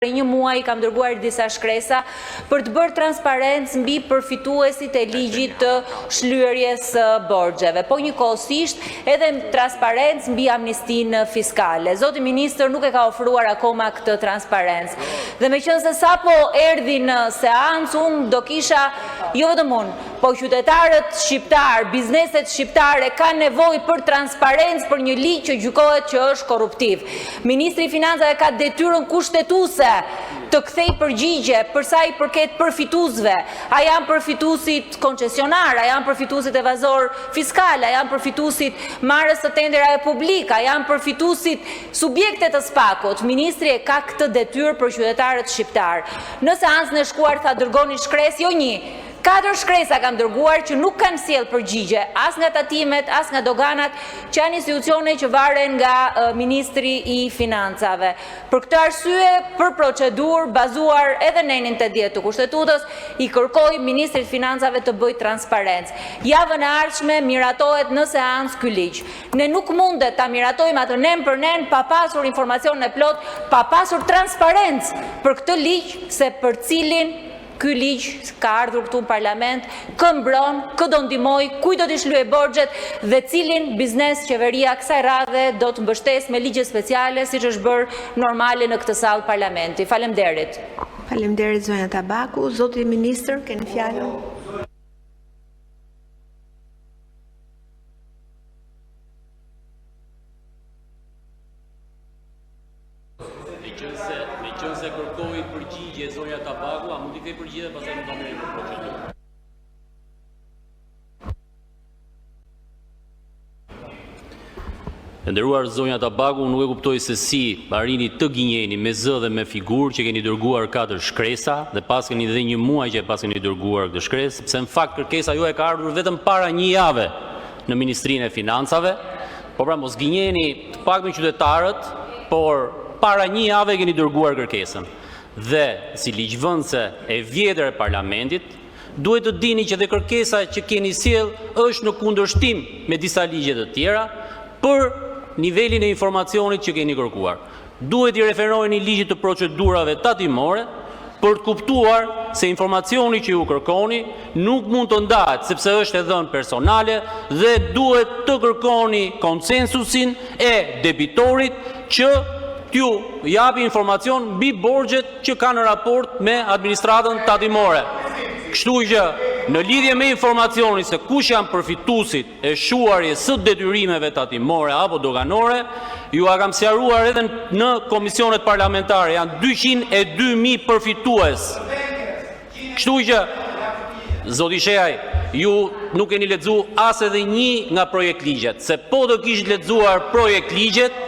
Prej një muaji kam dërguar disa shkresa për të bërë transparencë mbi përfituesit e ligjit të shlyerjes së borxheve, po njëkohësisht edhe transparencë mbi amnistinë fiskale. Zoti ministër nuk e ka ofruar akoma këtë transparencë. Dhe meqenëse sapo erdhi në seancë, unë do kisha, jo vetëm unë, po qytetarët shqiptarë, bizneset shqiptare kanë nevojë për transparencë për një ligj që gjykohet që është korruptiv. Ministri i Financave ka detyrën kushtetuese të kthejë përgjigje për sa i përket përfituesve. A janë përfituesit koncesionarë, a janë përfituesit evazorë fiskalë, a janë përfituesit marrës të tenderave publikë, a janë përfituesit subjekte të SPAK-ut? Ministri e ka këtë detyrë për qytetarët shqiptarë. Në seancën e shkuar tha dërgoni shkresë, jo një, katër shkresa kam dërguar që nuk kanë sjellë përgjigje as nga tatimet, as nga doganat, që janë institucione që varen nga ministri i Financave. Për këtë arsye, për procedurë, bazuar edhe në nenin 80 të Kushtetutës, i kërkoj ministrit të Financave të bëjë transparencë. Javën e ardhshme miratohet në seancë ky ligj. Ne nuk mundet ta miratojmë atë nen për nen pa pasur informacionin e plotë, pa pasur transparencë për këtë ligj se për cilin ky ligj ka ardhur këtu në Parlament, kë mbron, kë do ndihmojë, kujt do t'i shlyejë borxhet dhe cilin biznes qeveria kësaj radhe do të mbështesë me ligje speciale, siç është bërë normale në këtë sallë parlamenti. Faleminderit. Faleminderit zonja Tabaku. Zoti ministër, keni fjalën. Meqenëse kërkoi përgjigje zonja Tabaku, a mund t'i kthej përgjigje dhe pastaj mund ta merrni për procedurë? E nderuar zonja Tabaku, nuk e kuptoj se si arrini të gënjeni me zë dhe me figurë që keni dërguar katër shkresa dhe paskeni dhe një muaj që e paskeni dërguar këtë shkresë, sepse në fakt kërkesa juaj ka ardhur vetëm para një jave në Ministrinë e Financave. Po pra mos gënjeni të paktën qytetarët, por para një jave keni dërguar kërkesën. Dhe si ligjvënëse e vjetër e parlamentit, duhet të dini që dhe kërkesa që keni sjellë është në kundërshtim me disa ligje të tjera për nivelin e informacionit që keni kërkuar. Duhet t'i referoheni ligjit të procedurave tatimore për të kuptuar se informacioni që ju kërkoni nuk mund të ndahet, sepse është e dhënë personale dhe duhet të kërkoni konsensusin e debitorit që t'ju japi informacion mbi borxhet që ka në raport me administratën tatimore. Kështu që, në lidhje me informacionin se kush janë përfituesit e shuarjes së detyrimeve tatimore apo doganore, jua kam sqaruar edhe në komisionet parlamentare, janë 202.000 përfitues. Kështu që, zoti Shehaj, ju nuk keni lexuar as edhe një nga projektligjet, se po të kishit lexuar projektligjet.